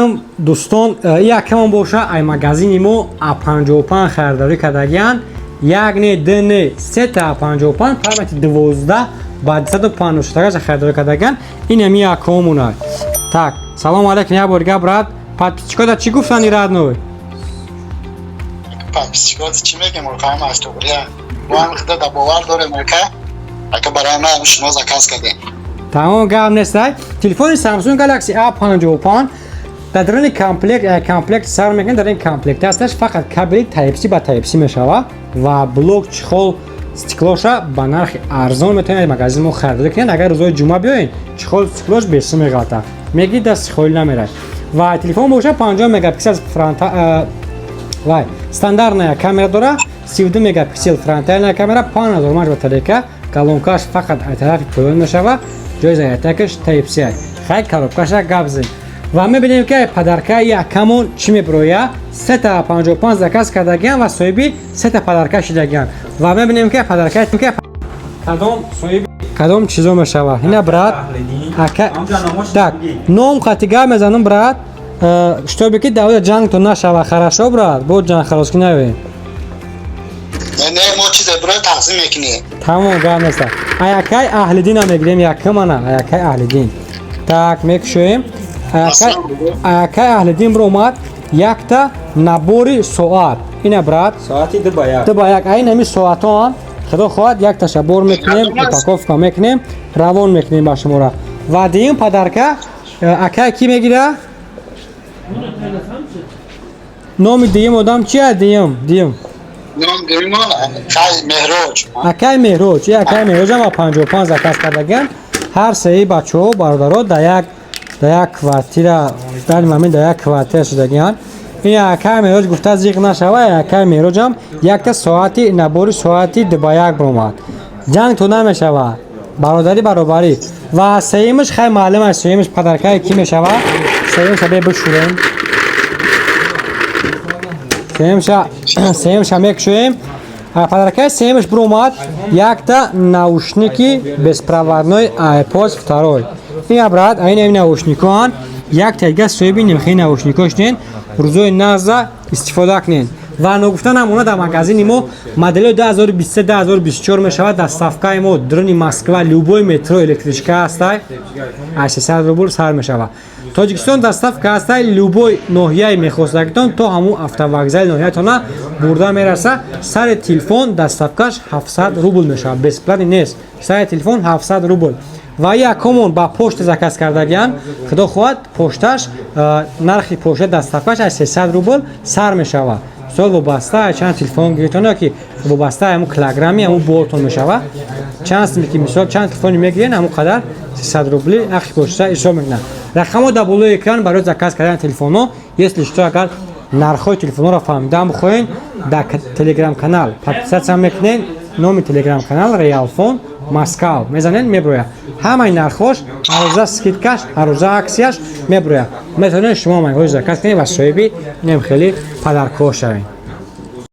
Алайкум, дӯстон. Якамон боша, ай магазини мо А55 харидорӣ кардагиянд. Як не, д не, сета А55 памяти 12 ба 256 харидорӣ кардагиянд. Ин ами якумона. Так, салому алайкум, як бор дига, брат. Подписчикода чӣ гуфтани, родной? Подписчикот чӣ мегем? Оқаам автобрия мо ҳам худа да бовар дорем, ака. Ака, барои ма шумо заказ кардем. Тамом, гап нестай. Телефони Samsung Galaxy A55 дар даруни комплект, комплект сар мекунад, дар ин комплект ҳасташ фақат кабели Type-C ба Type-C мешава ва блок, чехол, стеклоша ба нархи арзон метавонед магазин мо харидорӣ кунед. Агар рӯзои ҷумъа биёед, чехол, стеклош бесум меғалта, мегирид, дасти холӣ намерад. Ва телефон боша 50 мегапиксел фронта, вай стандартная камера дора, 32 мегапиксел фронтальная камера, 5000 мАч батарейка, колонкаш фақат аз тарафи поён мешава, ҷои зарядкаш Type-C. Хай, коробкаша гап зем ва мебинем, ки подаркаи якамон чӣ мебироя. Сета 55 заказ кардагиан ва соҳиби сета подарка шидагиан. Ва мебинем, ки подарка кадом соҳиби кадом чизо мешава. Ина, брат, ака. Так, ном қати гап мезанам, брат, чтобы ки давода ҷангто нашава. Хорошо, брат, бо ҷанг халос ки наве. Не, не, мо чизе бирои тақсим мекунем. Тамом, гап неста. Аякай Аҳлидина мегирем якумана, аякай Аҳлидин. Так, мекушоем. Аякай Аҳлидин биромад якта набори соат. Ина, брат. Соати 2 ба 1. 2 ба 1. Айн ҳами соатоан, худо хоҳад, якташа бор мекунем, упаковка мекунем, равон мекунем ба шумора. Ва дуюм подарка акай кӣ мегира? Номи дуюм одам чия? Дуюм. Ном дуюмон кай Меҳроҷ. Акай Меҳроҷ. И акай Меҳроҷам ба 55 заказ кардагиан. Ҳар сеи бачаҳо, бародаро, дар як квартира, дар мамин дар як квартира шудагиан. Ин акай Меҳроҷ гуфта зиқ нашава. Акай Меҳроҷам якта соати, набори соати 2 ба 1 баромад. Ҷанг то намешава, бародарӣ, баробарӣ. Ва сеюмаш, хай, маълум аст, сеюмаш подаркае кӣ мешава. Сеюмша бе бишӯрем. Сеюмша мекушоем. Подаркаи сеюмаш биромад якта наушники беспроводной AirPods второй. Ин, брат, айн ин наушникоан. Якта дига соҳиби нимхи наушнико шуден, рӯзои наза истифода кунед. Ва ногуфта намона, дар магазини мо модели 2023, 2024 мешавад. Доставкаи мо дуруни Москва, любой метро, электричка ҳастай, 800 рубл сар мешавад. Тоҷикистон доставка ҳастай, любой ноҳияи мехостагитон, то ҳамун автовокзали ноҳиятона бурда мераса. Сари телефон доставкаш 700 рубл мешавад, бесплатный нест. Сари телефон 700 рубл. Ва якумон ба пошта заказ кардагиан, худо хоҳад, пошташ, нархи пошта доставкаш аз 300 рубл сар мешавад. Сол вобаста чанд телефон гиритон, ки вобаста ҳамун килограмми ҳамун бортон мешавад. Чанд сими ки, мисол, чанд телефони мегирен, ҳамун қадар 300 рубли нархи пошта ҳисоб мекунад. Рақамҳо дар болои экран барои заказ кардани телефонҳо. Если что, агар нархҳои телефонҳоро фаҳмидан бихоҳен, дар телеграм канал подписаться мекунен. Номи телеграм канал Реалфон Москав мезанен, меброяд ҳамаи нархҳош, ҳаррӯза скидкаш, ҳаррӯза аксияш меброяд. Метавонед шумо майҳои заказ кунед ва соҳиби нем хеле подаркҳо шавед.